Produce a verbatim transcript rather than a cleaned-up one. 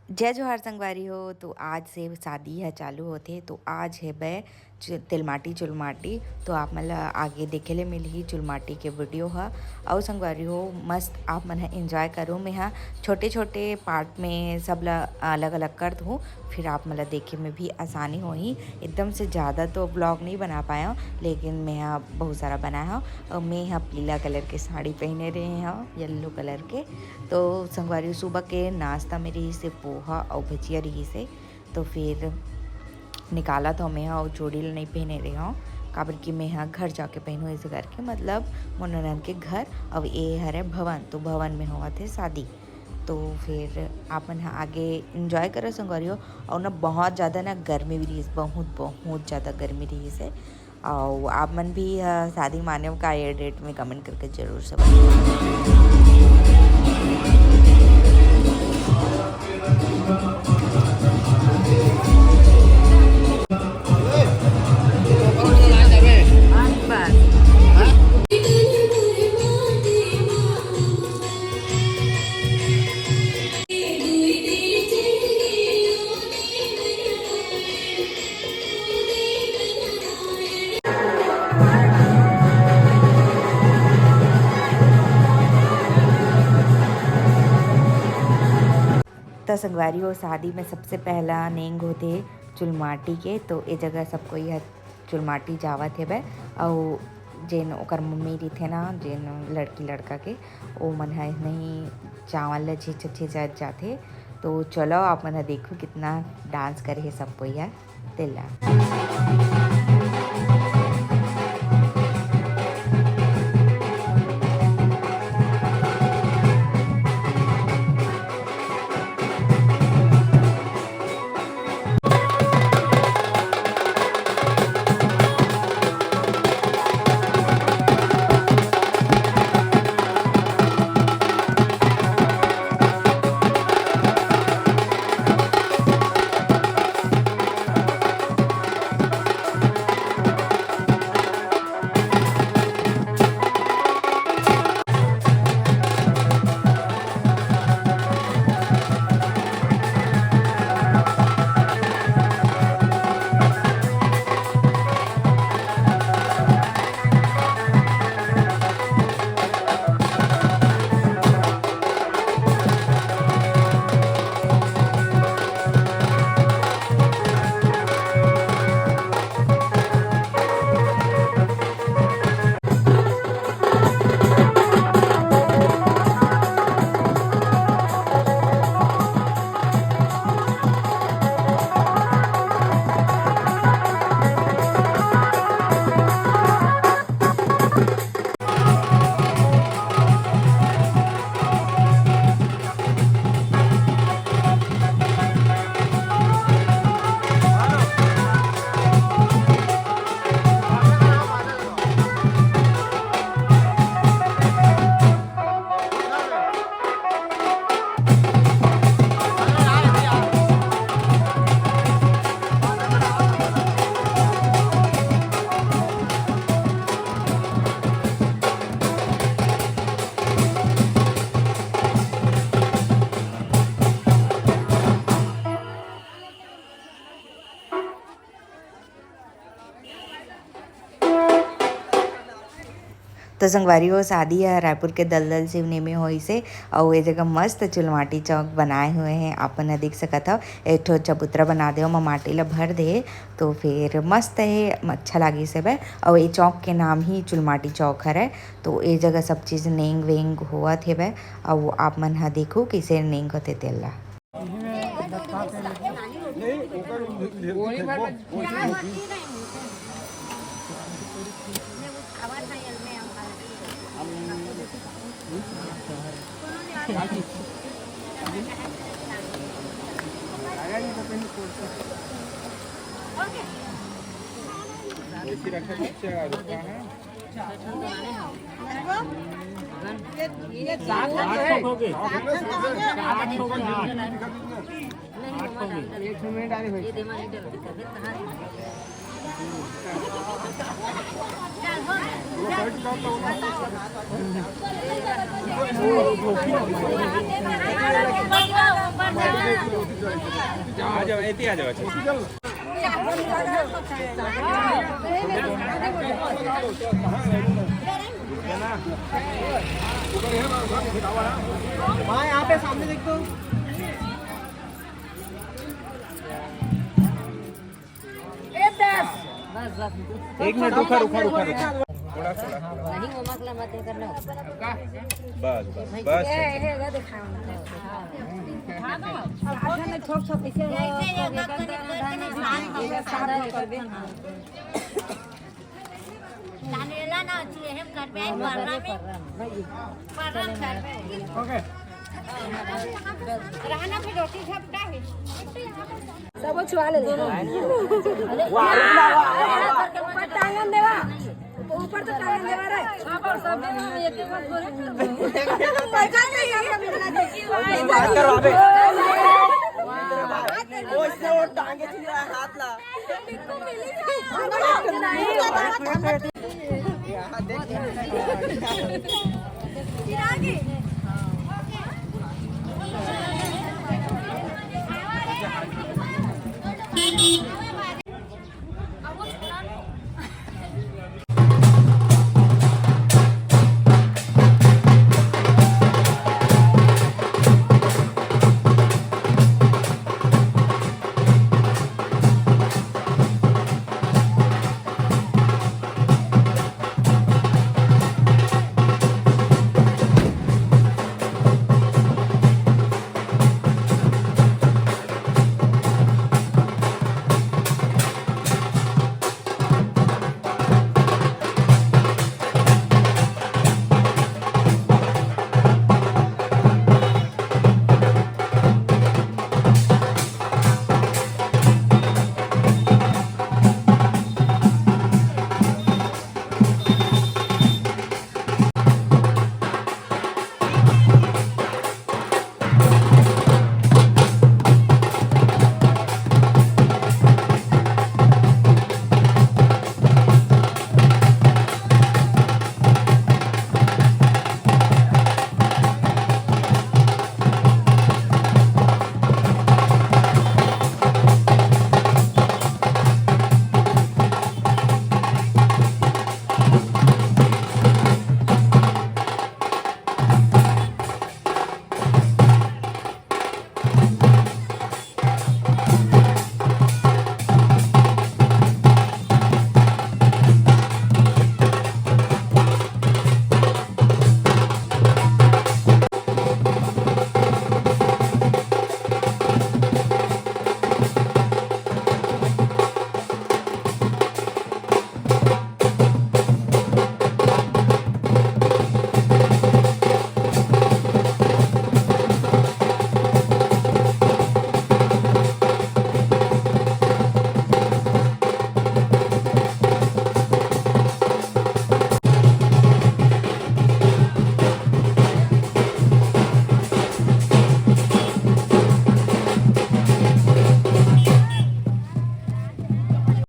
जय जोहार संगवारी हो। तो आज से शादी ह चालू होथे, तो आज हे बे चु-, तेलमाटी चुलमाटी। तो आप मन ल आगे देखे ले मिलही चुलमाटी के वीडियो ह। अउ संगवारी हो, मस्त आप मन ह एंजॉय करो। मैं ह छोटे छोटे पार्ट में सब ल अलग अलग कर दूँ, फिर आप मन ल देखे में भी आसानी होही। एकदम से ज़्यादा तो व्लॉग नहीं बना पाया, लेकिन मैं ह बहुत सारा बनाया हूँ। अउ मैं ह पीला कलर के साड़ी पहने रहे हूँ, येलो कलर के। तो संगवारी हो, सुबह के नाश्ता में रहिस हे पोहा अउ भजिया रहिस हे। तो फिर निकालत हव मैं ह, अउ चूड़ी ल नइ पहने रहे हव, काबर कि मैं ह घर जाके पहनहूँ, ऐसे करके, मतलब, मोर ननद के घर। अब ये हरे भवन, तो भवन में होवत हे शादी। तो फिर आप मन ह आगे एंजॉय करो संगवारी हो। अउ ना, बहुत ज़्यादा ना गर्मी भी रहिस, बहुत, बहुत ज़्यादा गर्मी रहिस हे। अउ आप मन भी ह शादी माने का ये डेट में कमेंट करके जरूर से बताओ। त संगवारी हो, शादी में सबसे पहला नेंग होथे चुलमाटी के, तो ए जगह सब कोई ह चुलमाटी जावत हेबे। अउ जेन ओकर मम्मी रहिथे ना, जेन लड़की लड़का के, ओ मन ह नहीं चावल ल छींचत छींचत जाथे। तो चलो, आप मन ह देखो कितना डांस करे हे सब कोई ह। तेला। तो संगवारी हो, शादी ह रायपुर के दलदल सिवनी में होइस हे, अउ ये जगह मस्त चुलमाटी चौक बनाए हुए हैं, आप मन ह देख सकत हव। एक ठो चबूतरा बना दे, ओमा माटी ला भर दे, तो फिर मस्त हे, अच्छा लागिस हे बे। अउ ये चौक के नाम ही चुलमाटी चौक हरे। तो ये जगह सब चीज नेंग वेंग होवत हे बे, अउ आप मन ह देखो कइसे नेंग होथे तेला। आ जाओ, ऐसे ही आ जाओ। अच्छा। हाँ, यहाँ पे सामने देख तो। एक मिनट, रुका, रुका, रुका, रुका। नहीं, वो मसला मत करना। बस, बस, बस। धान वेला ना होती है, हम करबे, परम करबे। रहना भी रोटी झपटा है। सब छुआ ले। अरे, ऊपर टांगन देवा, ऊपर तो टांगन देवा रे। ऊपर सब में एक एक गोरे कर दो। पैसा नहीं है, हम लोग ना देखिए। बात करो अबे। वो इसने वो टांगे छू रहा है, हाथ ला।